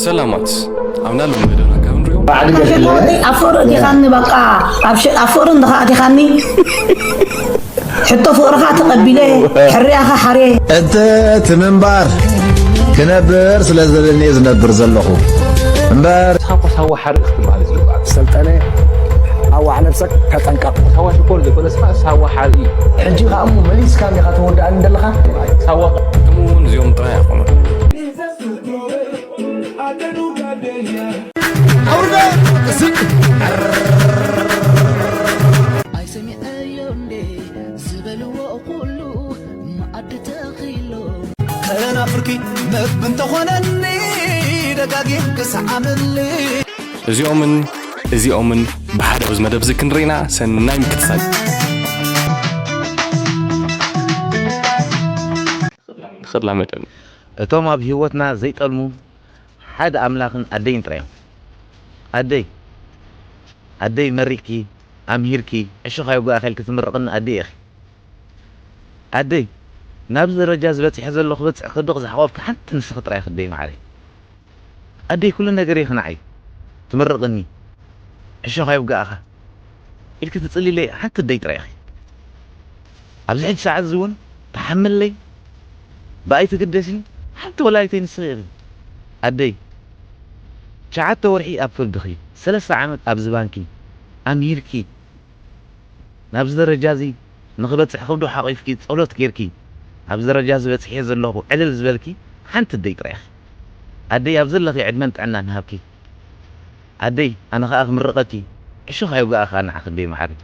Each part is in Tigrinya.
ሰላማት ኣብና ሎም መደብና ካብ ንሪኦ ባዕዲ ገለ ኣፍቅር ዲኻኒ በቃ ኣብ ሽ- ኣብ ፍቅሪ እንድኻ ኣቲኻኒ ሕቶ ፍቅርኻ ተቐቢለ ሕርያኻ ሓርየ እቲ እቲ ምንባር ክነብር ስለ ዘለኒ እየ ዝነብር ዘለኹ እምበር ንስኻ እኮ ሳዋ ሓርኢ ክትበሃል እዩ ዝግባእ። ሰልጠነ ኣዋዕ ነብሰክ ተጠንቀቕ። ሳዋ ሽኮር ዘይኮነስ ከዓ ሳዋ ሓርኢ እዩ። ሕጂ ከዓ እሞ መሊስካ እንዲኻ ተወድኣኒ ዘለኻ። ሳዋ ከምኡ እውን እዚኦም ጥራይ ኣይኮኑን። ኣይሰሚዐዮ እንዴ ዝበልዎ ኩሉ መኣዲ ተኺሎ ከናፍርኪ መግቢ እንተኾነኒ ደጋጊም ክሰዓመኒ እዚኦምን እዚኦምን ብሓደ ኣብዚ መደብ እዚ ክንርኢና ሰናይ ምክትታል። ንኽድላ መደብ እቶም ኣብ ህይወትና ዘይጠልሙ ሓደ ኣምላኽን ኣደይን ጥራይ እዮም። ኣደይ ኣደይ መሪቕኪ ኣምሂርኪ ዕሾኽ ኣይውጋእኺ ኢልኪ ትምርቕኒ ኣደይ ኢኺ። ኣደይ ናብዚ ደረጃ ዝበፂሐ ዘሎ ክበፅሕ ክድቕ ዝሓቆፍኪ ሓንቲ ንስኺ ጥራይ ኢኺ ኣደይ መዓረይ። ኣደይ ኩሉ ነገረይ ኢኺ ንዓይ ትምርቕኒ ዕሾኽ ኣይውጋእኻ ኢልኪ ትፅልይለይ ሓንቲ ኣደይ ጥራይ ኢኺ። ኣብዚ ሕጂ ሰዓት እዚ እውን ትሓምለይ ብኣይ ትግደሲ ሓንቲ ወላዲተይ ንስኺ ኢኺ ኣደይ። ትሽዓተ ወርሒ ኣብ ከብድኺ ሰለስተ ዓመት ኣብዚ ባንኪ ኣምሂርኪ ናብዚ ደረጃ እዚ ንኽበፅሕ ከብዱ ሓቒፍኪ ፀሎት ጌርኪ ኣብዚ ደረጃ እዚ በፂሐ ዘለኹ ዕልል ዝበልኪ ሓንቲ ኣደይ ጥራይ ኢኺ ኣደይ ኣብ ዘለኺ ዕድመን ጥዕናን ይሃብኪ ኣደይ ኣነ ኸዓ ክምርቐኪ ዕሾኽ ኣይውጋእኻ ንዓኺ ኣደይ መዓረይ።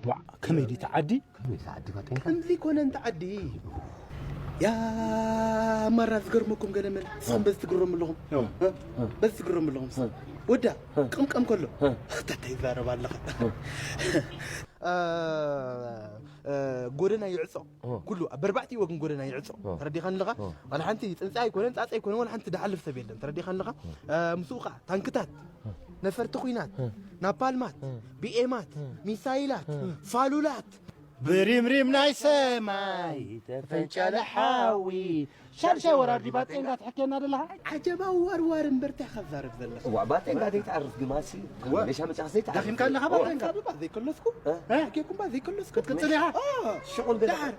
ዋዕ ከመይ ድዩ እቲ ዓዲ? ከመይ እቲ ዓዲ ባጤንካ? ከምዚ ኮነ እንተ ዓዲ። ያ ማራ ዝገርመኩም ገለ መለ ንስኹም በዚ ትግረሙ ኣለኹም። እ? በዚ ትግረሙ ኣለኹም። ወዳ ቅምቀም ከሎ ታታ ይዛረብ ኣለኻ። እ፣ እ፣ ጎደና ይዕጾ ኩሉ ኣብ በርባዕቲ ወግን ጎደና ይዕጾ ተረዲኻን ኣለኻ። ዋላ ሓንቲ ጽንጻ ኣይኮነን ጻጻ ኣይኮነን ዋላ ሓንቲ ድሓልፍ ሰብ የለን ተረዲኻን ኣለኻ። እ፣ ምስኡ ኸዓ ታንክታት ነፈርቲ ኲናት ናፓልማት ቢኤማት ሚሳይላት ፋሉላት ብሪምሪም ናይ ሰማይ ተፈንጨለ ሓዊ ሻድሻይ ወራር ዲባ ጤንጋ ትሕኬና ደለኻ። ዓጀባ ዋርዋር እምበር እንታይ ኸዛርብ ዘለኻ። እዋ ባጤንጋ ዘይትዓርፍ ግማሲ ሜሻ መጫኽ ዘይትዓርፍ ዳኺምካ ኣለኻ ባጤንጋ። ባ ዘይከለስኩ እ? ሓኪኩም ባ ዘይከለስኩ ክትቅጽል ኢኻ። እ፣ ሽቁል ገዛ ደሓር።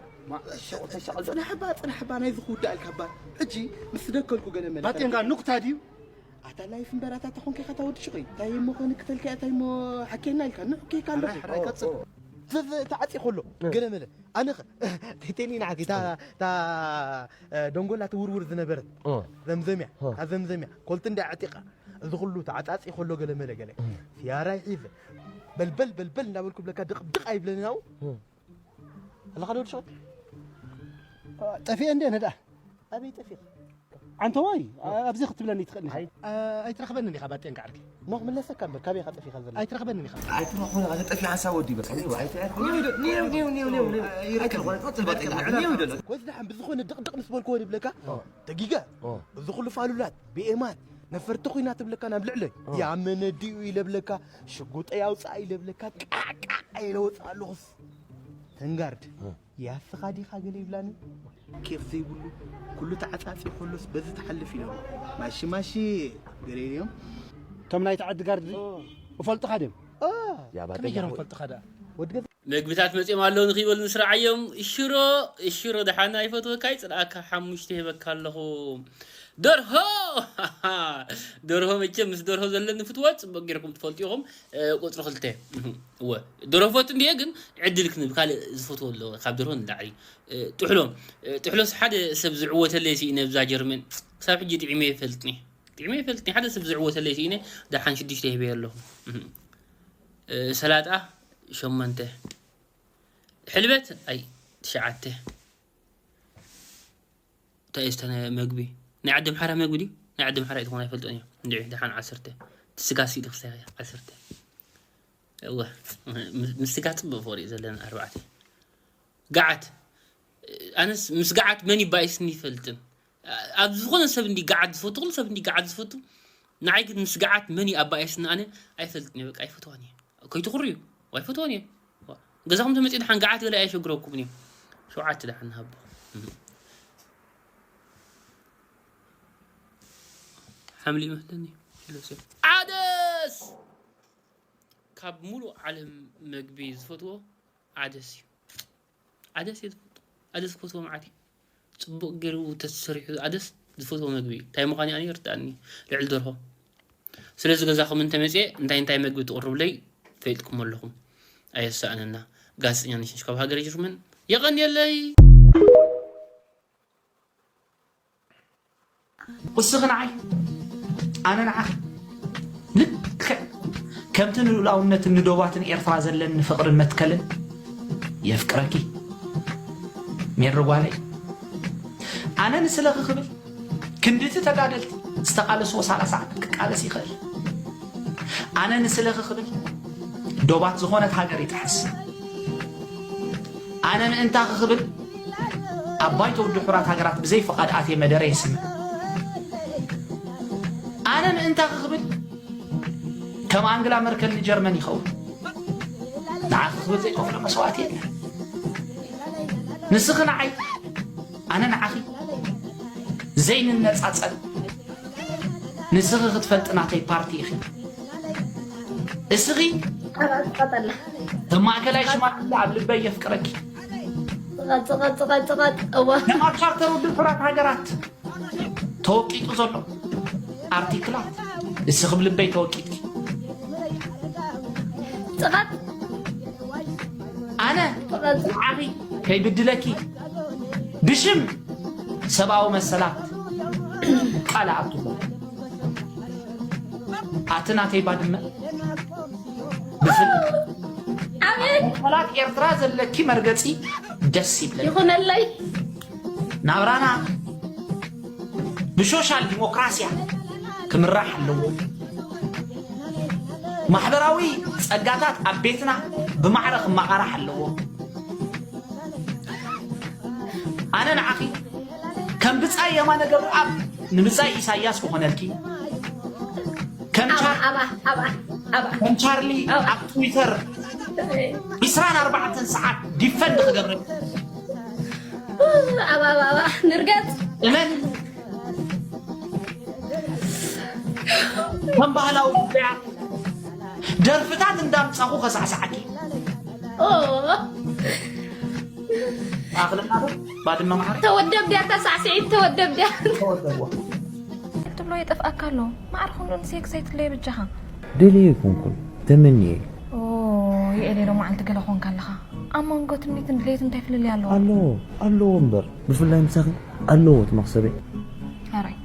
ሽቁል ተሸቀል ጽናሕባ ጽናሕባ ናይ ዝኽውዳእ ኢልካ ባ ሕጂ ምስ ደከልኩ ገለ መለ ባጤንጋ ኑክታ ድዩ? ኣታ ላይፍ እምበር ኣታ ተኾንካ ኢኻ ታወዲ ሽቑይ እንታይ እሞ ከንክተልካ እንታይ እሞ ሓኬና ኢልካ ንሕኬካ ኣለኹ። ሕራይ ቀጽል። ተዓጺ ከሎ ገለ መለ ኣነ ኸ ቴኒ ንዓኪ እታ እታ ደንጎላ ትውርውር ዝነበረት ዘምዘምያ እታ ዘምዘምያ ኮልቲ እንዳ ኣዕጢቓ እዚ ኩሉ ተዓጻጺ ከሎ ገለ መለ ገለ ሲያራይ ሒዘ በልበል በልበል እንዳበልኩ ብለካ ድቕድቕ ኣይብለንን ኣብኡ ኣለኻ ዶ ድሽቕ ጠፊአ እንደ ነዳ ኣበይ ጠፊኻ ኣንተ ወይ ኣብዚ ክትብለኒ ትኽእል ኢኻ ኣይትረኽበንን ኢኻ ባጤንካ ዓርኪ ኖኽ ምለሰካ እምበር ካበይ ኢኻ ጠፊኻ ዘሎ ኣይትረኽበንን ኢኻ ኣይትረኽበን ኣነ ጠፊ ሓንሳብ ወዲ በቃ ኒው ኣይትረኽበን ኒው ዶ ኒው ኒው ኒው ኒው ኒው ይረክብ ወላ ጸጥ ባጤንካ ኒው ዶ ወይስ ደሓን ብዝኾነ ድቕድቕ ምስ በልክዎ ንብለካ ተጊጋ እዚ ኩሉ ፋሉላት ቢኤማት ነፈርቲ ኹና ትብለካ ናብ ልዕለይ ያመነዲኡ ኢለ ብለካ ሽጉጠይ ኣውፅኣ ኢለ ብለካ ቃዕቃዕ ኢለ ወፅእ ኣለኹስ ተንጋርድ ያስኻ ዲኻ ገለ ይብላኒ ኬፍ ዘይብሉ ኩሉ ተዓፃፂ ከሎስ በዚ ትሓልፍ ኢሎም ማሺ ማሺ ገለ ኢሎም እቶም ናይቲ ዓዲ ጋርድ እፈልጥኻ ድዮም ከመይ ገይሮም ፈልጥኻ ደኣ ወዲ ገዛ መግብታት መጺኦም ኣለዉ ንኽይበሉ ንስርዓዮም። ሽሮ ሽሮ ደሓን ኣይፈትወካ ይጽልኣካ ሓሙሽተ ይህበካ ኣለኹ። ደርሆ ደርሆ መቸም ምስ ደርሆ ዘለኒ ፍትወት ጽቡቕ ጌርኩም ትፈልጡ ኢኹም። ቁጽሪ ክልተ እወ ደርሆ ፈቱ እንድየ ግን ዕድል ክንብ ካልእ ዝፈትዎ ኣሎ ካብ ደርሆ ንላዕሊ ጥሕሎ ጥሕሎስ ሓደ ሰብ ዝዕወተለይ ስኢነ ብዛ ጀርመን ክሳብ ሕጂ ጥዒመ ይፈልጥኒ ጥዒመ ይፈልጥኒ ሓደ ሰብ ዝዕወተለይ ስኢነ ደሓን ሽዱሽተ ይህበየ ኣለኹ። ሰላጣ ሸሞንተ ሕልበት ኣይ ትሽዓተ እንታይ እዩ ዝተነ መግቢ ናይ ዓዲ ኣምሓራ መግቢ ድዩ ናይ ዓዲ ኣምሓራ እዩ ዝኾነ ኣይፈልጦን እዮም እንድዒ ደሓን ዓሰርተ እቲ ስጋ ስኢሉ ክሳይ ዓሰርተ እወ ምስ ስጋ ፅቡቅ ፍቅሪ እዩ ዘለና ኣርባዕተ ገዓት ኣነስ ምስ ገዓት መን ይባኢስኒ ይፈልጥን ኣብ ዝኾነ ሰብ እንዲ ገዓት ዝፈቱ ኩሉ ሰብ እንዲ ገዓት ዝፈቱ ንዓይ ግን ምስ ገዓት መን ይኣባየስኒ ኣነ ኣይፈልጥን እየ በቃ ኣይፈትዋን እየ ከይትኹርዩ ኣይፈትዋን እየ ገዛኹም ተመጺኡ ደሓን ገዓት ገለ ኣየሸግረኩምን እዩ። ሸውዓተ ደሓን ንሃቦ። ሓምሊ ይመስለኒ። ዓደስ! ካብ ሙሉእ ዓለም መግቢ ዝፈትዎ ዓደስ እዩ። ዓደስ እየ ዝፈቱ። ዓደስ ክፈትዎ መዓት እዩ። ጽቡቕ ገይሩ ተሰሪሑ ዓደስ ዝፈትዎ መግቢ እዩ። እንታይ ምዃኑ ኣነ ይርድኣኒ። ልዕሊ ደርሆ። ስለዚ ገዛኹም እንተመጽየ እንታይ እንታይ መግቢ ትቕርብለይ ፈሊጥኩም ኣለኹም። ኣየሳእነና። ጋዜጠኛ ነሽንሽ ካብ ሃገረ ጀርመን። የቐንየለይ። እስኺ ንዓይ፣ ኣነ ንዓኺ፣ ልክዕ ከምቲ ንልኡላውነትን ንዶባትን ኤርትራ ዘለኒ ፍቕርን መትከልን፣ የፍቅረኪ ሜሪ ጓለይ። ኣነ ንስለኺ ክብል ክንድቲ ተጋደልቲ ዝተቓለስዎ ሰላሳ ዓመት ክቃለስ ይኽእል። ኣነ ንስለኺ ክብል ዶባት ዝኾነት ሃገር ይጥሕስ። ኣነ ምእንታኺ ክብል ኣብ ባይቶ ውድብ ሕቡራት ሃገራት ብዘይ ፍቓድ ኣትየ መደረ የስምዕ። ኣነ ምእንታኺ ክብል ከም ኣንግላ መርከል ንጀርመን ይኸውን። ንዓኺ ክብል ዘይከፍሎ መስዋእቲ የለን። ንስኺ ንዓይ፣ ኣነ ንዓኺ ዘይንነጻጸል። ንስኺ ክትፈልጢ ናተይ ፓርቲ ኢኺ። እስኺ ኣባ ትቐጠላ። ከም ማእከላይ ሽማግለ ኣብ ልበይ የፍቅረኪ። ጽቐት፣ ጽቐት፣ ጽቐት፣ ጽቐት። እዋ። ኣብ ቻርተር ውድብ ሕቡራት ሃገራት ተወቂጡ ዘሎ ኣርቲክላት እስኺ ብልበይ ተወቂጥኪ። ጽቐት። ኣነ ጽቐት። ንዓኺ ከይብድለኪ ብሽም ሰብኣዊ መሰላት ቃል ኣኣቱ። ኣቲ ናተይ ባድመ ብፍል ኣሜን። መሰላት ኤርትራ ዘለኪ መርገጺ ደስ ይብለኒ። ይኹነለይ። ናብራና ብሶሻል ዲሞክራሲያ ክምራሕ ኣለዎ። ማሕበራዊ ጸጋታት ኣብ ቤትና ብማዕረ ክመቓራሕ ኣለዎ። ኣነ ንዓኺ ከም ብጻይ የማነ ገብረኣብ ንብጻይ ኢሳያስ ክኾነልኪ፣ ከም ኣባ፣ ቻር-፣ ኣባ፣ ኣባ፣ ኣባ። ከም ቻርሊ ኣባ። ኣብ ትዊተር ዒስራን ኣርባዕተን ሰዓት ዲፈንድ ክገብረልኪ። ኣባ፣ ኣባ፣ ኣባ፣ ንርገጽ። እመን። ከም ባህላዊ ጉዳያት ደርፍታት እንዳምጻኹ ከሳዕሳዓኪ። ኦ። ማእኸል እናበል ባድመ ማዕረ። ተወደብ ድያ እታ ሳዕስዒት፣ ተወደብ ድያ? ተወደብዋ። ትብሎ የጠፍኣካ ኣሎ። ማዕረ ክንዶ ንሴክስ ኣይትለየ በጃኻ። ደልየ ኣይኮንኩን፣ ተመንየ። ኦ፣ የኤሌ ሎማዓንቲ ገለ ኾንካ ኣለኻ። ኣብ መንጎ ትምኒትን ድሌትን እንታይ ፍልልይ ኣለዎ? ኣለዎ፣ ኣለዎ እምበር። ብፍላይ ምሳኺ ኣለዎ እቲ መኽሰበይ። ሕራይ፣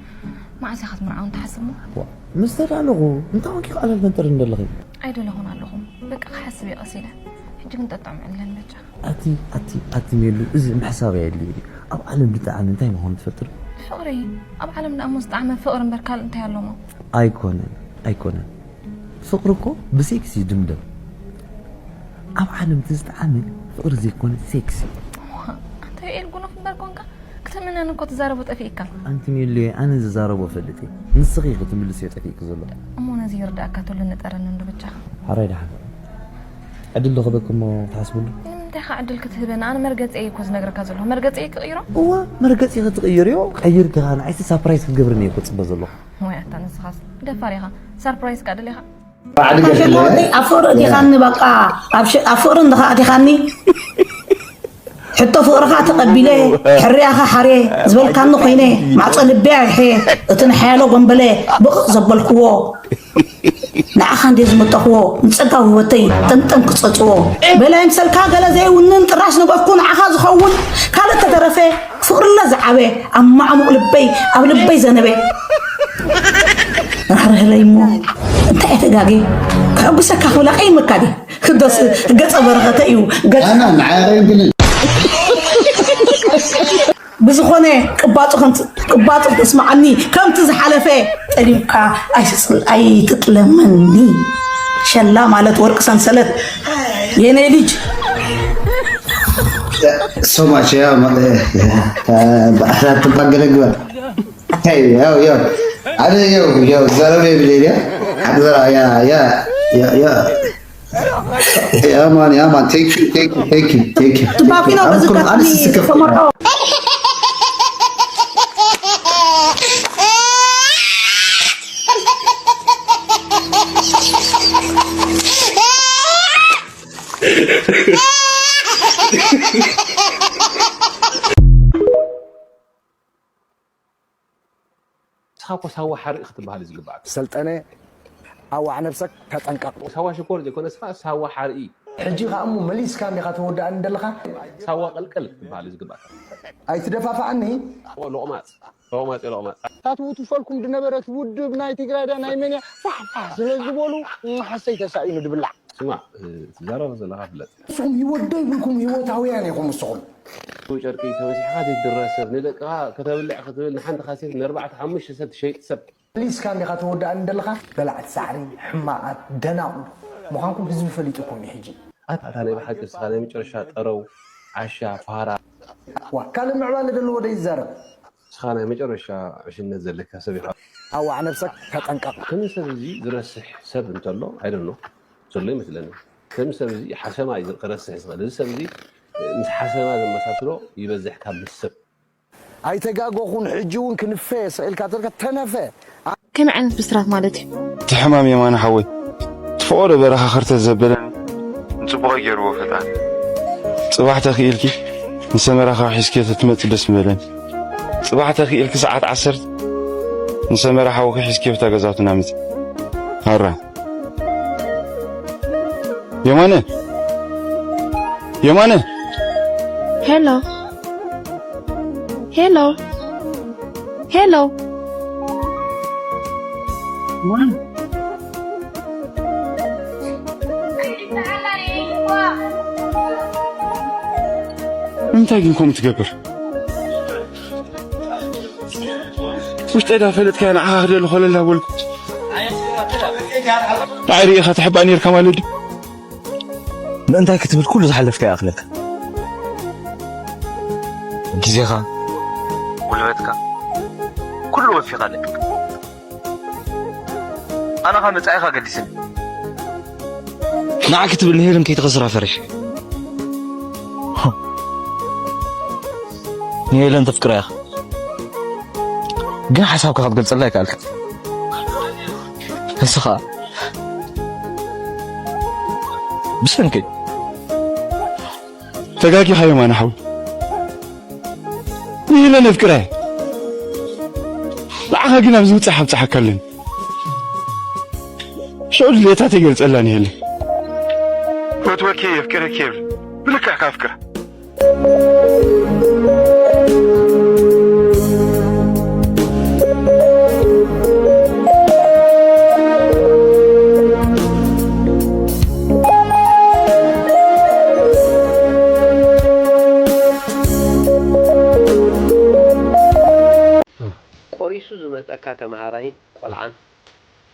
መዓስ ኢኻ ክትምርዓው እንትሓስብ እሞ? ዋ፣ ምስ ተዳለኹ፣ እንታይ ኮንኪ ቃላት ፈንጠር እንደለኺ? ኣይደለኹን ኣለኹ። በቃ ክሓስብ እየ ቀስ ኢለ። ሕጂ ግን ጠጥዕም ዕለን በጃ። ኣቲ፣ ኣቲ፣ ኣቲ ሜሉ፣ እዚ ምሕሳብ ኣየድልዮ ድዩ? ኣብ ዓለም ብጣዕሚ እንታይ ምዃኑ ትፈልጢ ዶ? ፍቕሪ። ኣብ ዓለም ደኣ እሞ ዝጠዓመ ፍቕሪ እምበር ካልእ እንታይ ኣሎሞ? ኣይኮነን፣ ኣይኮነን። ፍቕሪ እኮ ብሴክስ እዩ ድምደም። ኣብ ዓለም እቲ ዝጠዓመ ፍቕሪ ዘይኮነ ሴክስ እዩ። ኣንታ ዮኤል ጉኑፍ እምበር ኮንካ፣ ክትምነን እኮ ትዛረቦ ጠፊእካ። ኣንቲ ሜሉየ፣ ኣነ ዝዛረቦ ፈልጥ እየ። ንስኺ ኢኺ ትምልስዮ ጠፊእኪ ዘሎ። እሞ ነዚ ይርዳእካ ተሎ ንጠረኒ እንዶ በጃኻ። ሓራይ ደሓን። ዕድል ዶ ክህበኪ እሞ ክትሓስብሉ? ንምንታይ ኢኻ ዕድል ክትህበኒ? ኣነ መርገጺ እየ እኮ ዝነግረካ ዘለኹ። መርገጺ እየ ክቕይሮ? እዋ፣ መርገጺ ክትቕይርዮ፣ ቀይርኪ ኸኣ ንዓይሲ ሳፕራይዝ ክትገብርኒ እየ እኮ ዝጽበ ዘለኹ። ወይ ኣታ ንስኻስ ደፋር ኢኻ። ሳርፕራይዝ ከኣ ደሊኻ? ባዕዲ ገጽ ኣታ ሸማወተይ፣ ኣብ ፍቕሪ ኣቲኻኒ፣ በቃ፣ ኣብ ሽ-፣ ኣብ ፍቕሪ እንድኻ ኣቲኻኒ፣ ሕቶ ፍቕርኻ ተቐቢለ፣ ሕርያኻ ሓርየ ዝበልካኒ ኮይነ፣ ማዕጾ ልበይ ኣይሐ፣ እቲ ንሓያሎ ጎንበለ ብቕቕ ዘበልክዎ፣ ንዓኻ እንድየ ዝመጠኽዎ፣ ንጸጋ ውህበተይ ጠምጠም ክጸጽዎ። በላይ ምሰልካ ገለ ዘይውንን፣ ጥራሽ ንገፍኩ ንዓኻ ዝኸውን፣ ካልእ ተተረፈ፣ ፍቕርለ ዝዓበ፣ ኣብ ማዕሙቕ ልበይ፣ ኣብ ልበይ ዘነበ። ራህርህለይ እሞ፣ እንታይ እየ ተጋግየ? ከሐጉሰካ ክብላ ቀይመካ ድየ? ክደስ ገጸ በረኸተ እዩ። ገጸ ኣና ንዓያ ግን ብዝኾነ ቅባጹ ከምቲ፣ ቅባጹ ክትስምዓኒ ከምቲ ዝሓለፈ ጠሊምካ ኣይትጽል-፣ ኣይትጥለመኒ። ሸላ ማለት ወርቂ ሰንሰለት የኔ ልጅ። So much, yeah, ma-, eh, eh, eh, Hey, yo, yo. Ada, yo, yo, zara me bile ya. Ada zara, ya, ya, ya, ya. Yeah, man, yeah, man. Thank you, thank you, thank you, thank you. Thank you. ባኪኖ በዚ I'm com- ኣጋጣሚ I'm just a ተመርዖ ንስኻ እኮ ሳዋ ሓርኢ ክትበሃል እዩ ዝግባኣካ። ሰልጠነ ኣዋዕ ነብሰክ ተጠንቀቕ። ሳዋ ሽኮር ዘይኮነ ስኻ ሳዋ ሓርኢ። ሕጂ ከኣ እሞ መሊስካ እንዲኻ ተወዳእኒ ዘለኻ። ሳዋ ቀልቀል ክትበሃል እዩ ዝግባኣካ። ኣይትደፋፍኣኒ። ሎቕማፅ ሎቕማፅ ሎቕማፅ። እታ ትውትፈልኩም ዝነበረት ውድብ ናይ ትግራይ ዳ ናይ መን እያ ፋሕፋሕ ስለ ዝበሉ ሓሰይ ተሳኢኑ ድብላዕ። ስማዕ፣ ትዛረቦ ዘለኻ ፍለጥ። ንስኹም ህይወት ዶ ይብልኩም ህይወታውያን ኢኹም ንስኹም። ጨርቂ ተመሲሕካ ዘይትድረስ ሰብ፣ ንደቅኻ ከተብልዕ ክትብል ንሓንቲ ካሴት ንኣርባዕተ ሓሙሽተ ሰብ ትሸይጥ ሰብ። መሊስካ እንዲኻ ተወዳእኒ ዘለኻ። በላዕቲ ሳዕሪ፣ ሕማቓት፣ ደናቑር ምዃንኩም ህዝቢ ፈሊጡኩም እዩ ሕጂ። ኣታ ኣታ ናይ ብሓቂ ንስኻ ናይ መጨረሻ ጠረው፣ ዓሻ፣ ፋራ። ዋ ካልእ ምዕባለ ዘለዎ ዶ ይዛረብ። ንስኻ ናይ መጨረሻ ዕሽነት ዘለካ ሰብ ኢኻ። ኣዋዕ ነብሰክ ተጠንቀቕ። ከምዚ ሰብ እዚ ዝረስሕ ሰብ እንተሎ I don't know ዘሎ ይመስለኒ። ከምዚ ሰብ እዚ ሓሰማ እዩ ክረስሕ ዝኽእል። እዚ ሰብ እዚ ምስ ሓሰማ ዘመሳስሎ ይበዝሕ ካብ ምስ ሰብ። ኣይተጋገኹን ሕጂ እውን ክንፈ ስቕ ኢልካ ተልካ ተነፈ። ከመይ ዓይነት ብስራት ማለት እዩ? እቲ ሕማም የማነ ሓወይ እቲ ፈቖዶ በረኻ ኸርተት ዘበለኒ ንጽቡቐይ ገይርዎ ፈጣሪ። ጽባሕ ተኽኢልኪ ንሰመራ ካብ ሒዝክዮ ተትመጺ ደስ ምበለኒ። ጽባሕ ተኽኢልኪ ሰዓት ዓሰርተ ንሰመራ ሓውኺ ሒዝክዮ ብታ ገዛውትና ምጺ። ሃራ የማነ የማነ ሄሎ ሄሎ ሄሎ እንታይ ግን ከምኡ ትገብር? ውሽጠይ ዳ ፈለጥካያ ንዓኻ ክደሊ ኮለል ዳበልኩ ንዓይ ርኢኻ ትሕባእ ነርካ ማለት ድዩ? ምእንታይ ክትብል ኩሉ ዝሓለፍካ ይኣኽለካ። ግዜኻ፣ ጉልበትካ፣ ኩሉ ወፊኻ ኣለካ። ኣነ ኸኣ መጻኢኻ ገዲስኒ። ንዓ ክትብል ንሄለን ከይትኸስራ ፈሪሐ። ንሄለን ተፍቅራ ኢኻ። ግን ሓሳብካ ክትገልጸላ ኣይከኣልካ። ንስኻ ብሰንከይ ተጋጊኻ የማነ ሓው ንሄለን ኣፍቅረ ንዓኻ ግን ኣብዚ ውፅእ ሓብፅሓካ ኣለኒ ሽዑ ድሌታ ተገልፀላ ንሄለን ፈትወኪ የፍቅረኪ የብል ብልክዕ ካፍቅር ቆሪሱ ዝመጸካ ተማሃራይን ቆልዓን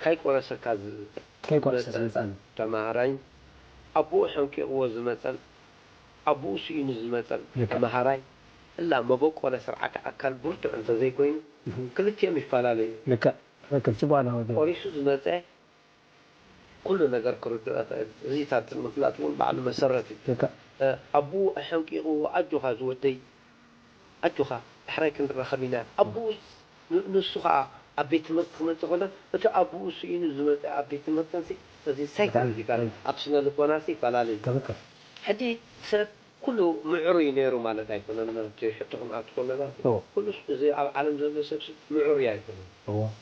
ካይቆረሰካ ዝመጸ ተማሃራይን ኣቦኡ ሐንቂቕዎ ዝመጸን ኣቦኡ ስኢኑ ዝመጸን ተማሃራይ እላ መበቆለ ስርዓተ ኣካል ብርቱዕ እንተዘይኮይኑ ክልቲኦም ይፈላለዩ። ቆሪሱ ዝመጸ ኩሉ ነገር ክርድኦ ይኽእል። እዚታት ምፍላጥ እውን ባዕሉ መሰረት እዩ። ኣቦኡ ኣሐንቂቕዎ ኣጆኻ ዝወደይ ኣጆኻ ዳሕራይ ክንራኸብ ኢና ኣቦኡስ ንሱ ኸዓ ኣብ ቤት ትምህርቲ ክመፅእ ከሎ እቲ ኣቦኡ ስኢኑ ዝመፀ ኣብ ቤት ትምህርቲ ንሲ እዚ ሳይኮሎጂካል ኣብ ስነ ልቦና ሲ ይፈላለ እዩ ሕጂ ሰብ ኩሉ ምዕሩይ ነይሩ ማለት ኣይኮነን ሕቶ ክንኣቱ ከለና ኩሉ እዚ ኣብ ዓለም ዘሎ ሰብ ምዕሩይ ኣይኮነን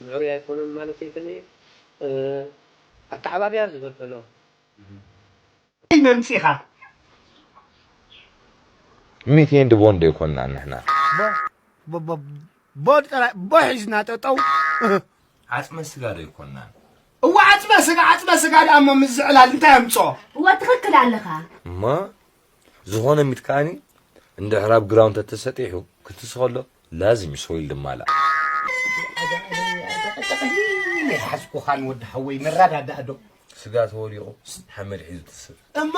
ምዕሩይ ኣይኮነን ማለት ኣይኮነ ኣተዓባብያ ዝበልበሎ መምፂኻ ሚት ኤንድ ቦንድ ኣይኮንናን ንሕና። ቦድ ጥራይ ቦ ሒዝና ጠጠው። ዓፅመ ስጋ ዶ ኣይኮንናን? እወ ዓፅመ ስጋ ዓፅመ ስጋ ደኣ እሞ ምስ ዝዕላል እንታይ ኣምፅኦ? እወ ትኽክል ኣለኻ። እሞ ዝኾነ ሚት ከኣኒ እንድሕር ኣብ ግራውንድ ተተሰጢሑ ክትስኸሎ ላዚም እዩ ሶይል ድማላ። ሓዝኩኻን ወዲ ሓወይ ንረዳዳእ ዶ? ስጋ ተወዲቑ ሓመድ ሒዙ ትስብ። እሞ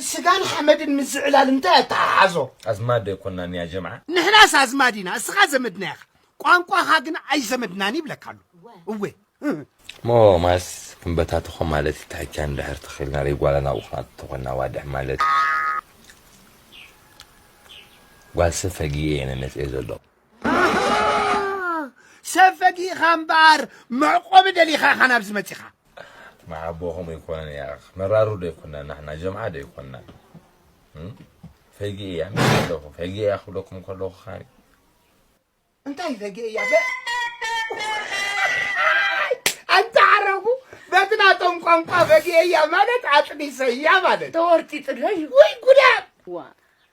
ስጋን ሓመድን ምስ ዝዕላል እንታይ ኣተሓሓዞ? ኣዝማድ ዶ ኣይኮንናን ያ ጀምዓ? ንሕናስ ኣዝማድ ኢና እስኻ ዘመድና ኢኻ። ቋንቋኻ ግን ኣይዘመድናን ይብለካ ኣሎ። እወ። እሞ ማስ እምበታትኾ ማለት ይትሕቻ እንድሕር ተኺልና ሪጓላ ናብኡ ክንኣቱ ተኾንና ዋድሕ ማለት ጓል ሰብ ፈጊኤ እየ ነመፅኤ ዘሎ። ሰብ ፈጊእኻ እምበኣር መዕቆቢ ደሊኻ ኢኻ ናብዚ መፂኻ። መዓቦ ከምኡ ይኮነን እያ። መራሩ ዶ ይኮና ናሕና ጀምዓ ዶ ይኮና? እም? ፈጊኤ እያ ምስ ኣለኹ ፈጊኤ እያ ክብለኩም ከለኹ ካኒ እንታይ ፈጊኤ እያ? በ- ኣንታ ዓረጉ በቲ ናቶም ቋንቋ ፈጊኤ እያ ማለት ኣጥኒሰ እያ ማለት። ተወርቲጥለይ። ወይ ጉዳ። ዋ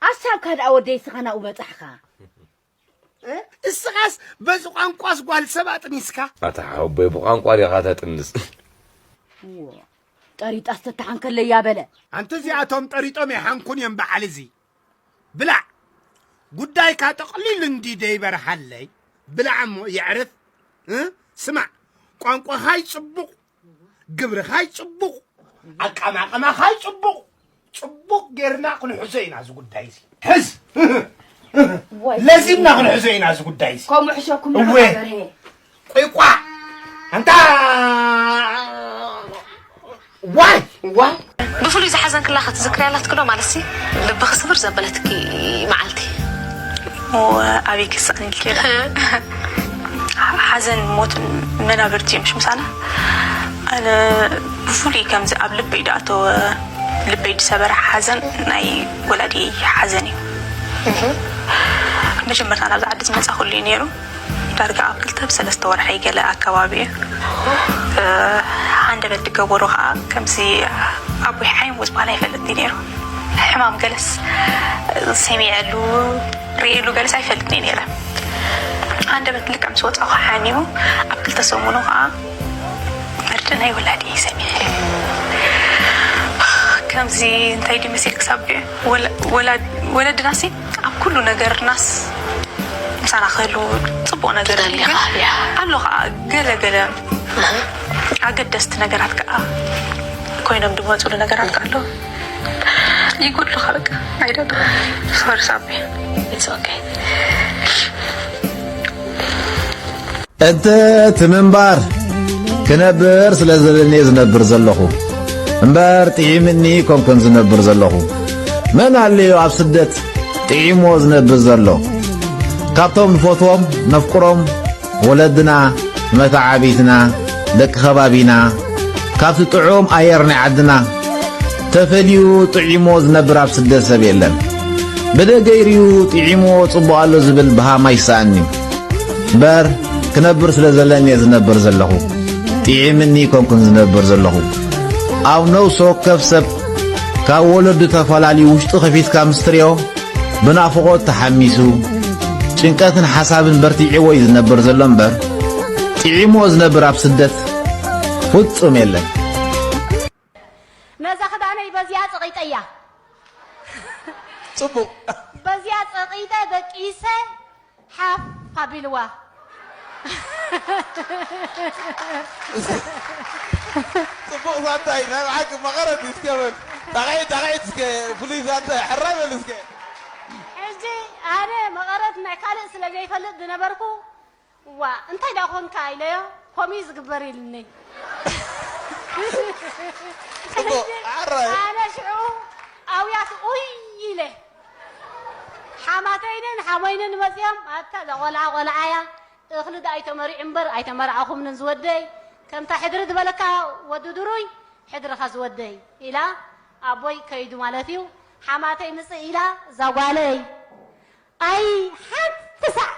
ኣሳብካ ደኣ ወደይ ስኻ ናብኡ በጻሕኻ። እ? እስኻስ በዚ ቋንቋስ ጓል ሰብ ኣጥኒስካ? ኣታ ሓወቦይ ብቋንቋ ዲኻ ተጥንስ? ጠሪጣስ ተተሓንከለያ በለ። ኣንቲ እዚኣቶም ጠሪጦም ይሓንኩን እዮም በዓል እዚ። ብላዕ ጉዳይካ ጠቕሊሉ እንዲ ደይበርሃለይ። ብላዕ እሞ የዕርፍ። እ? ስማዕ ቋንቋኻይ ጽቡቕ፣ ግብርኻይ ጽቡቕ፣ ኣቃማቕማኻይ ጽቡቕ፣ ጽቡቕ ጌርና ክንሕዞ ኢና እዚ ጉዳይ እዚ። ሕዝ! ለዚምና ክንሕዞ ኢና እዚ ጉዳይ እዚ። ከምኡ ሕሸኩም እወ። ኢኻ በርሄ። ቆይ ቋዕ! ኣንታ ዋይ ዋይ ብፍሉይ ዝሓዘንክላ ክትዝክርያ ኣላትኪ ዶ ማለትሲ ልብኺ ስብር ዘበለትኪ መዓልቲ? እሞ ኣበይ ክስኣን ኢልኪ? ሓዘን ሞትን መናብርቲ እዮም ምሽ ምሳና። ኣነ ብፍሉይ ከምዚ ኣብ ልበይ ዝኣተወ ልበይ ዝሰበረ ሓዘን ናይ ወላዲየይ ሓዘን እዩ። መጀመርታ ናብዚ ዓዲ ዝመፃእኩሉ እዩ ነይሩ። ዳርጋ ኣብ ክልተ ብሰለስተ ወርሒ ገለ ኣከባቢ እዩ። ሃንደበት ዝገበሩ ከዓ ከምዚ ኣቦይ ሓይም ዝበሃል ኣይፈልጥ እዩ ነይሩ። ሕማም ገለስ ሰሚዐሉ ርእየሉ ገለስ ኣይፈልጥን እየ ነይረ። ሃንደበት ልክዕ ምስ ወፃኹ ሓሚሙ ኣብ ክልተ ሰሙኑ ከዓ መርድእ ናይ ወላዲ ሰሚዐ። ከምዚ እንታይ ድዩ መሲል ክሳብ ወለድናሲ ኣብ ኩሉ ነገርናስ ምሳና ክህልው ፅቡቅ ነገር እዩ። ግን ኣሎ ከዓ ገለ ገለ ኣገደስቲ ነገራት ከዓ ኮይኖም ዝመፅሉ ነገራት ከዓ ኣለዉ። ይጎድሉኻ በቃ። I don't know. Sorry ሳቢ. It's okay. እቲ እቲ ምንባር ክነብር ስለ ዘለኒ ዝነብር ዘለኹ እምበር ጥዒምኒ ኮንኩን ዝነብር ዘለኹ። መን ኣለዮ ኣብ ስደት ጥዒሞ ዝነብር ዘሎ? ካብቶም ንፈትዎም ነፍቅሮም ወለድና፣ መተዓቢትና፣ ደቂ ከባቢና ካብቲ ጥዑም ኣየር ናይ ዓድና ተፈልዩ ጥዒሞ ዝነብር ኣብ ስደት ሰብ የለን። ብደገ ይርዩ ጥዒሞ ጽቡቕ ኣሎ ዝብል ብሃም ኣይስኣንዩ። እምበር ክነብር ስለ ዘለኒ እየ ዝነብር ዘለኹ። ጥዒምኒ ኮንኩን ዝነብር ዘለኹ። ኣብ ነውሲ ወከፍ ሰብ ካብ ወለዱ ተፈላልዩ ውሽጡ ከፊትካ ምስ ትሪኦ ብናፍቖት ተሓሚሱ ጭንቀትን ሓሳብን በርቲዕዎ እዩ ዝነብር ዘሎ እምበር ጥዒምዎ ዝነብር ኣብ ስደት ፍጹም የለን። ነዛ ክዳነይ በዚኣ ጸቒጠያ። ጽቡቕ። በዚኣ ጸቒጠ ደቂሰ ሓፍ ኣቢልዋ። ጽቡቕ ዛንታ እዩ። ናይ ብሓቂ መቐረት እዩ። እስከ በል። ጣቕዒት ጣቕዒት እስከ ፍሉይ ዛንታ እዩ። ሕራይ በል እስከ። ሕጂ ኣነ መቐረት ናይ ካልእ ስለ ዘይፈልጥ ዝነበርኩ እዋ እንታይ ደኣ ኾንካ ኢለዮ፣ ከምኡ እዩ ዝግበር ኢሉኒ። ሕጂ ኣነ ሽዑ ኣውያት ኡይ ኢለ። ሓማተይንን ሓሞይንን መጺኦም፣ ኣታ እዛ ቖልዓ ቖልዓ እያ፣ እኽሊ ደኣ ኣይተመሪዑ እምበር ኣይተመርዓኹምንን ዝወደይ፣ ከምታ ሕድሪ ዝበለካ ወዲ ድሩይ ሕድርኻ ዝወደይ ኢላ፣ ኣቦይ ከይዱ ማለት እዩ፣ ሓማተይ ምጽእ ኢላ እዛ ጓለይ። ኣይ ሓንቲ ሳዕ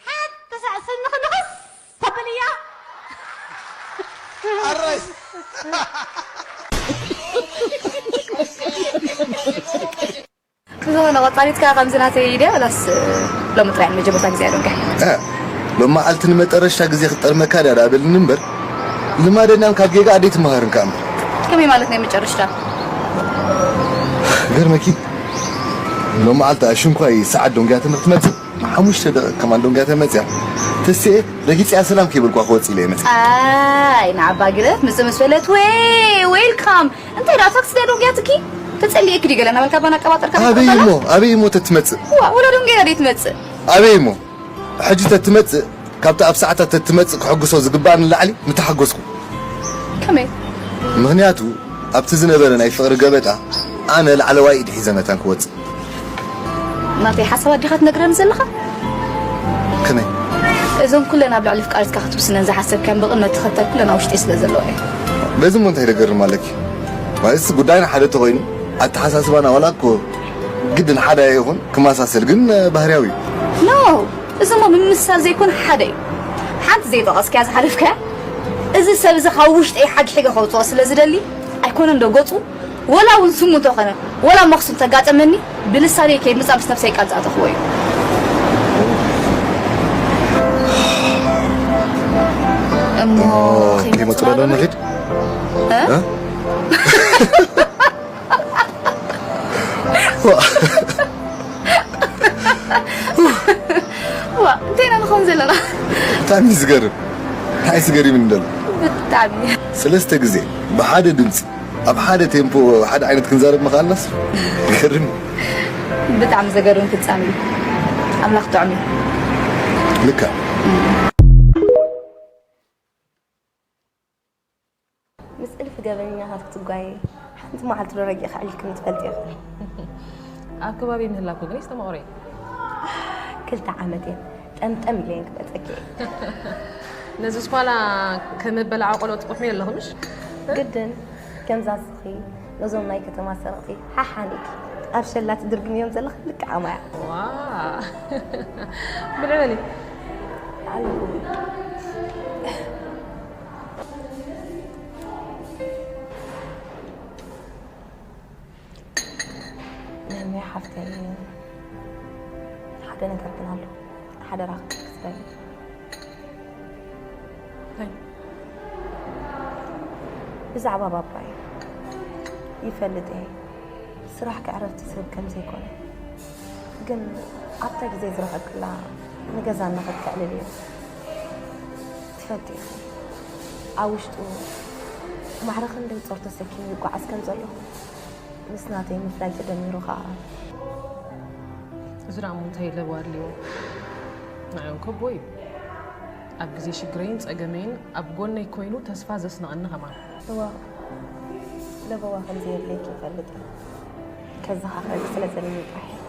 ሓንቲ ሳዕ ስኒ ክንኽስ ተብል እያ። ኣራይ ብዝኾነ ቀጻሊት ከኣ ከምዚ ናተይ ድያ ወላስ ሎሚ ጥራይ ንመጀመርታ ግዜ እያ ዶንቀ? ሎሚ መዓልቲ ንመጠረሽታ ግዜ ክጠልመካ ድያ ደኣ በልኒ እምበር ልማደኛም ካብ ጌጋ ኣደይ ትመሃርን ከኣ እምበር። ከመይ ማለት ናይ መጨረሽታ? ገርመኪ ሎም መዓልቲ ኣሽንኳይ ሰዓት ዶንግያ ትምህርቲ ትመጽእ ሓሙሽተ ደቂቕ ከማን ዶንግያ ተመጽያ ተስኤ ረጊጽያ ሰላም ከይበልኳ ክወጽእ ኢለ እየ መጽእ። ኣይ ንዓባ ግደፍ ምጽእ ምስ በለት ወይ ዌልካም እንታይ ደኣ ታክሲ ድያ ዶንግያትኪ ተጸሊኤኪ ድዩ ገለ እናበልካ ባና ኣቀባጠርካ ኣበይ እሞ ኣበይ እሞ ተትመጽእ ዋ ወላ ዶንግያ ድያ ትመጽእ ኣበይ እሞ ሕጂ ተትመጽእ ካብቲ ኣብ ሰዓታት ተትመጽእ ክሕጉሶ ዝግባኣኒ ንላዕሊ ምተሓጎስኩ። ከመይ? ምኽንያቱ ኣብቲ ዝነበረ ናይ ፍቕሪ ገበጣ ኣነ ላዕለዋይ ኢድ ሒዘ መታን ክወጽእ። ናተይ ሓሳባት ዲኻ ትነግረኒ ዘለኻ? ከመይ? እዞም ኩለን ኣብ ልዕሊ ፍቃሪትካ ክትውስነን ዝሓሰብካን ብቕድመ ተኸተል ኩለን ኣብ ውሽጢ ስለ ዘለዋ እዩ። በዚ እሞ እንታይ ደገርም ኣለኪ? ማለትስ ጉዳይና ሓደ ተኾይኑ ኣተሓሳስባና ዋላ እኮ ግድን ሓደ ኣይኹን ክመሳሰል ግን ባህርያዊ እዩ። ኖ፣ እዚ እሞ ምምስሳል ዘይኮነ ሓደ እዩ። ሓንቲ ዘይጠቐስካያ ዝሓለፍካያ፣ እዚ ሰብ እዚ ካብ ውሽጠይ ሓግሒገ ከውፅኦ ስለ ዝደሊ ኣይኮነን ዶ ገፁ፣ ወላ እውን ስሙ እንተኾነ ወላ መኽሱም ተጋጠመኒ ብልሳነይ ከይምፃእ ምስ ነብሰይ ቃል ዝኣተኽዎ እዩ። እሞ ከይመፅእ ዶ ንኺድ? እ? እ? ዋ። ዋ፣ እንታይ ኢና ንኸውን ዘለና? ብጣዕሚ እዩ ዝገርም። እንታይ ዝገርም እንደሎ ብጣዕሚ ሰለስተ ግዜ ብሓደ ድምፂ ኣብ ሓደ ቴምፖ ሓደ ዓይነት ክንዛረብ ምኽኣልናስ ይገርም። ብጣዕሚ ዘገርም ፍጻሜ እዩ። ኣምላኽ ጥዑም እዩ። ልካ ምስ እልፊ ገበነኛታት ክትጓየ ሓንቲ መዓልቲ ዶ ረጊእኻ ዕሊልክኒ ትፈልጢ ኢኺ? ኣብ ከባቢ ምህላኩ ግን ይስተማቕሮ እየ። ክልተ ዓመት እየን ጠምጠም ኢለ እየን ክመፀኪ እየ። ነዚ ስኳላ ከመበላዓ ቆሎ ትቑሕሚ ኣለኹ ምሽ? ግድን ከምዛ ስኺ ነዞም ናይ ከተማ ሰረቕቲ ሓሓኒኪ ኣብ ሸላ ትድርግምዮም ዘለኺ ልክዓ ማያ። ዋ ብልዕበሊ ኣለኹ። ነሚያ ሓፍተይ ሓደ ነገር ግን ኣሎ ሓደራ ክትበል እንታይ? ብዛዕባ ባባይ ይፈልጥ እየ ስራሕ ከዕረፍቲ ዝህብ ከም ዘይኮነ ግን ኣብታ ግዜ ዝረኸብክላ ንገዛና ክትክዕልል እየ ትፈልጥ ኢኺ ኣብ ውሽጡ ማዕረ ክንደይ ጾር ተሰኪሙ ይጓዓዝ ከም ዘሎ ምስ ናተይ ምፍላይ ተደሚሩ ኸዓ እዚ ደኣ እሞ እንታይ ለበዋ ኣድልዎ? ንዓዮም ከቦ እዩ ኣብ ግዜ ሽግረይን ጸገመይን ኣብ ጎነይ ኮይኑ ተስፋ ዘስነቐኒ ከማን። እዋ ለበዋ ከም ዘየድልየኪ ይፈልጥ እየ። ከዘኻኽረኪ ስለ ዘለኒ ጥራሕ እየ።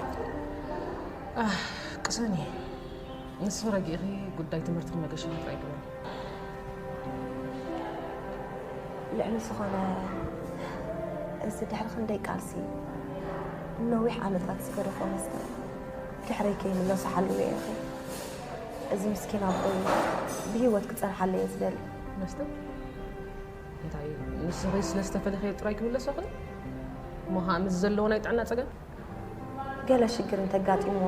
ኣህ ቅሰኒ ንሱ ረጊእኺ ጉዳይ ትምህርትኺ መገሻ ጥራይ ግበሪ። ልዕሊ ዝኾነ እዚ ድሕሪ ክንደይ ቃልሲ ነዊሕ ዓመታት ዝገደፎ መስተ ድሕረይ ከይምለሱ ሓልዎ ኢኺ። እዚ ምስኪን ኣቦይ ብህይወት ክጸንሓለይ እየ ዝደሊ። መስተ እንታይ ንስኺ ስለ ዝተፈለኸዮ ጥራይ ክምለሶ ይኽእል? እሞ ኸኣ ምስ ዘለዎ ናይ ጥዕና ጸገም? ገለ ሽግር እንተጋጢምዎ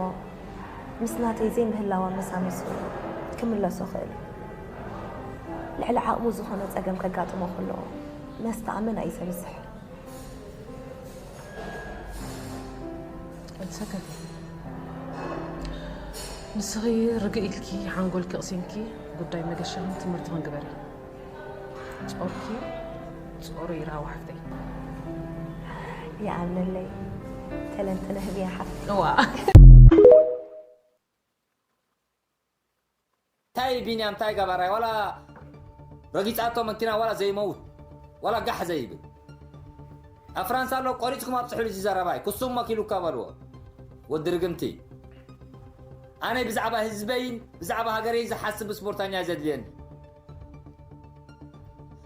ምስ ናተይ ዘይምህላዋ መሳሚሱ ክምለሶ ይኽእል እዩ። ልዕሊ ዓቕሙ ዝኾነ ጸገም ከጋጥሞ ከሎ መስተ ኣመና እዩ ዘብዝሕ። ኣይትሰከፊ። ንስኺ ርግእ ኢልኪ ሓንጎልኪ ኣቕሲንኪ ጉዳይ መገሻኽን ትምህርትኽን ግበሪ። ጾርኪ ጾሩ ይርሃው ሓፍተይ። ይኣምነለይ ተለንጥነ ህብያ ሓፍ እዋ እንታይ ቢንያም እንታይ ገባራይ ዋላ ረጊጻቶ መኪና ዋላ ዘይመውት ዋላ ጋሕ ዘይብል ኣብ ፍራንሳ ኣሎ ቆሪጽኩም ኣብጽሑሉ እዚ ዘረባይ ክሱም መኪሉካ በልዎ ወዲ ርግምቲ ኣነ ብዛዕባ ህዝበይን ብዛዕባ ሃገረይን ዝሓስብ ስፖርተኛ እዩ ዘድልየኒ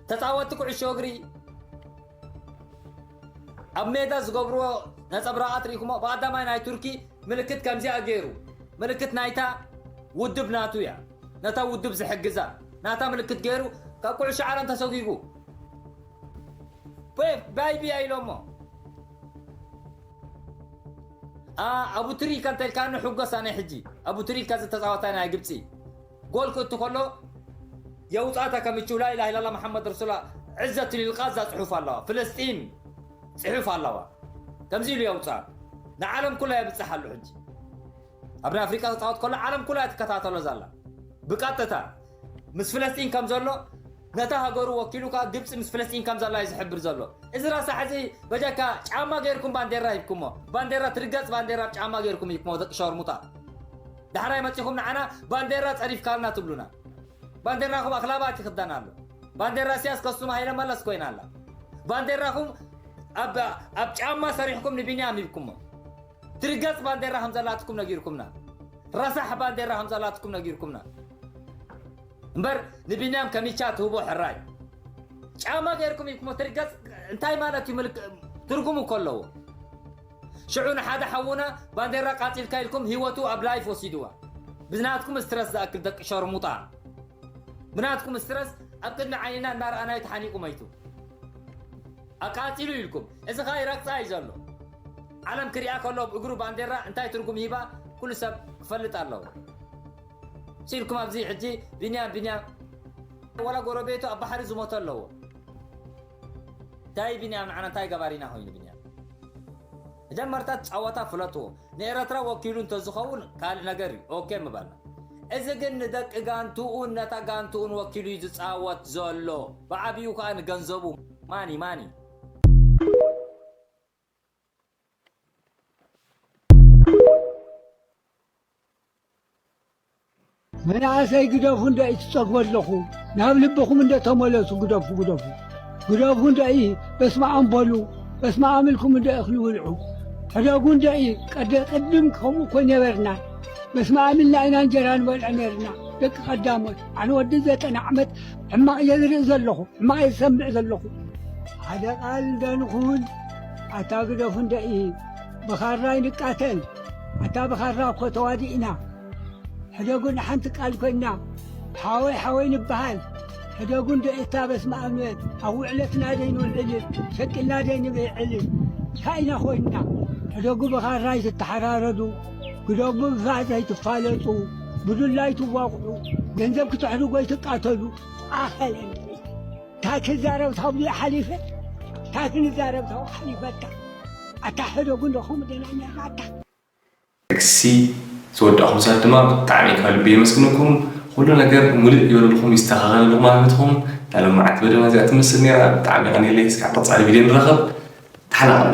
ተጻወትቲ ኩዕሾ እግሪ ኣብ ሜዳ ዝገብርዎ ነጸብራቓት ርኢኹሞ ብቐዳማይ ናይ ቱርኪ ምልክት ከምዚኣ ገይሩ ምልክት ናይታ ውድብ ናቱ እያ ነታ ውድብ ዝሕግዛ ናታ ምልክት ገይሩ ካብ ኩዕሾ ዓለም ተሰጒጉ ፔፕ ባይቢያ ኢሎሞ ኣቡ ትሪካ እንተልካኒ ሕጎስ ኣነ ሕጂ ኣቡ ትሪካ ዝተፃወታ ናይ ግብፂ ጎል ክእቱ ከሎ የውፃእታ ከምችው ላኢላህ ኢላላ መሓመድ ረሱላ ዕዘቱ ሊልቃዛ ፅሑፍ ኣለዋ ፍልስጢን ፅሑፍ ኣለዋ ከምዚ ኢሉ የውፃእ ንዓለም ኩላ የብፅሕ ኣሎ ሕጂ ኣብ ናይ ኣፍሪቃ ክፃወት ከሎ ዓለም ኩላ ትከታተሎ ዘላ ብቀጥታ ምስ ፍለስጢን ከም ዘሎ ነታ ሃገሩ ወኪሉ ከዓ ግብፂ ምስ ፍለስጢን ከም ዘላ እዩ ዝሕብር ዘሎ እዚ ረሳሕ እዚ በጃካ ጫማ ገይርኩም ባንዴራ ሂብኩሞ ባንዴራ ትርገፅ ባንዴራ ጫማ ገይርኩም ሂብኩሞ ደቂ ሸርሙጣ ዳሕራይ መፂኹም ንዓና ባንዴራ ፀሪፍካልና ትብሉና ባንዴራኹም ኣኽላባት ይኽደን ኣሎ ባንዴራ ሲያስ ከሱም ሃይለ መለስ ኮይና ኣላ ባንዴራኹም ኣብ ኣብ ጫማ ሰሪሕኩም ንቢንያም ሂብኩሞ። ትርገጽ ባንዴራ ከም ዘላትኩም ነጊርኩምና። ረሳሕ ባንዴራ ከም ዘላትኩም ነጊርኩምና። እምበር ንቢንያም ከሚቻ ትህቦ ሕራይ። ጫማ ገይርኩም ሂብኩሞ። ትርገጽ እንታይ ማለት እዩ? ምልክ ትርጉም እኮ ኣለዎ። ሽዑ ንሓደ ሓውና ባንዴራ ቃጺልካ ኢልኩም ህይወቱ ኣብ ላይፍ ወሲድዋ። ብናትኩም ስትረስ ዝኣክል ደቂ ሸርሙጣ። ብናትኩም ስትረስ ኣብ ቅድሚ ዓይንና እናረኣናዮ ተሓኒቁ መይቱ። ኣቃጺሉ ኢልኩም። እዚ ኸኣ ይረግጻ እዩ ዘሎ። ዓለም ክሪኣ ከሎ ብእግሩ ባንዴራ እንታይ ትርጉም ሂባ ኩሉ ሰብ ክፈልጥ ኣለዎ። ሲልኩም ኣብዚ ሕጂ ቢንያም ቢንያም ዋላ ጎረቤቱ ኣብ ባሕሪ ዝሞተ ኣለዎ። እንታይ ቢንያም ንዓና እንታይ ገባሪና ኮይኑ ቢንያም? መጀመርታ ጸወታ ፍለጥዎ። ንኤረትራ ወኪሉ እንተዝኸውን ካልእ ነገር እዩ። ኦኬ ምበልና። እዚ ግን ንደቂ ጋንትኡን ነታ ጋንትኡን ወኪሉ እዩ ዝጻወት ዘሎ። ብዓቢኡ ከኣ ንገንዘቡ። ማኒ ማኒ። መናእሰይ ግደፉ እንዶ እዩ ትጸግቡ ኣለኹ። ናብ ልብኹም እንዶ ተመለሱ፣ ግደፉ፣ ግደፉ። ግደፉ እንዶ እዩ፣ በስመ ኣብ በሉ፣ በስመ ኣብ ኢልኩም እንዶ እኽሊ ብልዑ። ሕደጉ እንዶ እዩ፣ ቀደ-፣ ቅድም ከምኡ እኮ ነበርና። በስመ ኣብ ኢልና ኢና እንጀራ ንበልዕ ነርና፣ ደቂ ቀዳሞት። ኣነ ወዲ ዘጠና ዓመት ሕማቕ እየ ዝርኢ ዘለኹ። ሕማቕ እየ ዝሰምዕ ዘለኹ። ሓደ ቃል እንዶ ንኹን፣ ኣታ ግደፉ እንዶ እዩ፣ ብኻራ ይንቃተል። ኣታ ብኻራ እኮ ተዋዲእና። ሕደጉ ንሓንቲ ቃል ኮይና፣ ሓወይ ሓወይ ንበሃል። ሕደጉ እንዶ እታ በስመ ኣብ ኣብ ውዕለትና ደይንውዕል፣ ሸቂልና ደይንብዕል። እንታይ ኢና ኮይንና? ሕደጉ ብኻራ ኣይትተሓራረዱ፣ ግደፉ ብፋእ ዘይትፋለጡ፣ ብዱላ ኣይትዋቕዑ፣ ገንዘብ ክትሕድጉ ኣይትቃተሉ። ኣኸለን እንታይ ክዛረብ ታብሉ ሓሊፈ፣ እንታይ ክንዛረብ ታብኡ ሓሊፈካ። ኣታ ሕደጉ እንዶ ከምኡ ደና ነርና ኣታ። ጥቅሲ ዝወዳእኹም ሰባት ድማ ብጣዕሚ ካብ ልቢ የመስግነኩም። ኩሉ ነገር ሙልእ ይበለልኩም፣ ይስተኻኸለልኩም ኣብ ህይወትኩም። እታ ሎማዓንቲ መደብና እዚኣ ትመስል ነይራ። ብጣዕሚ የቐንየለይ። እስካብ ቀጻሊ ቪድዮ ንራኸብ። ተሓናቐሉ።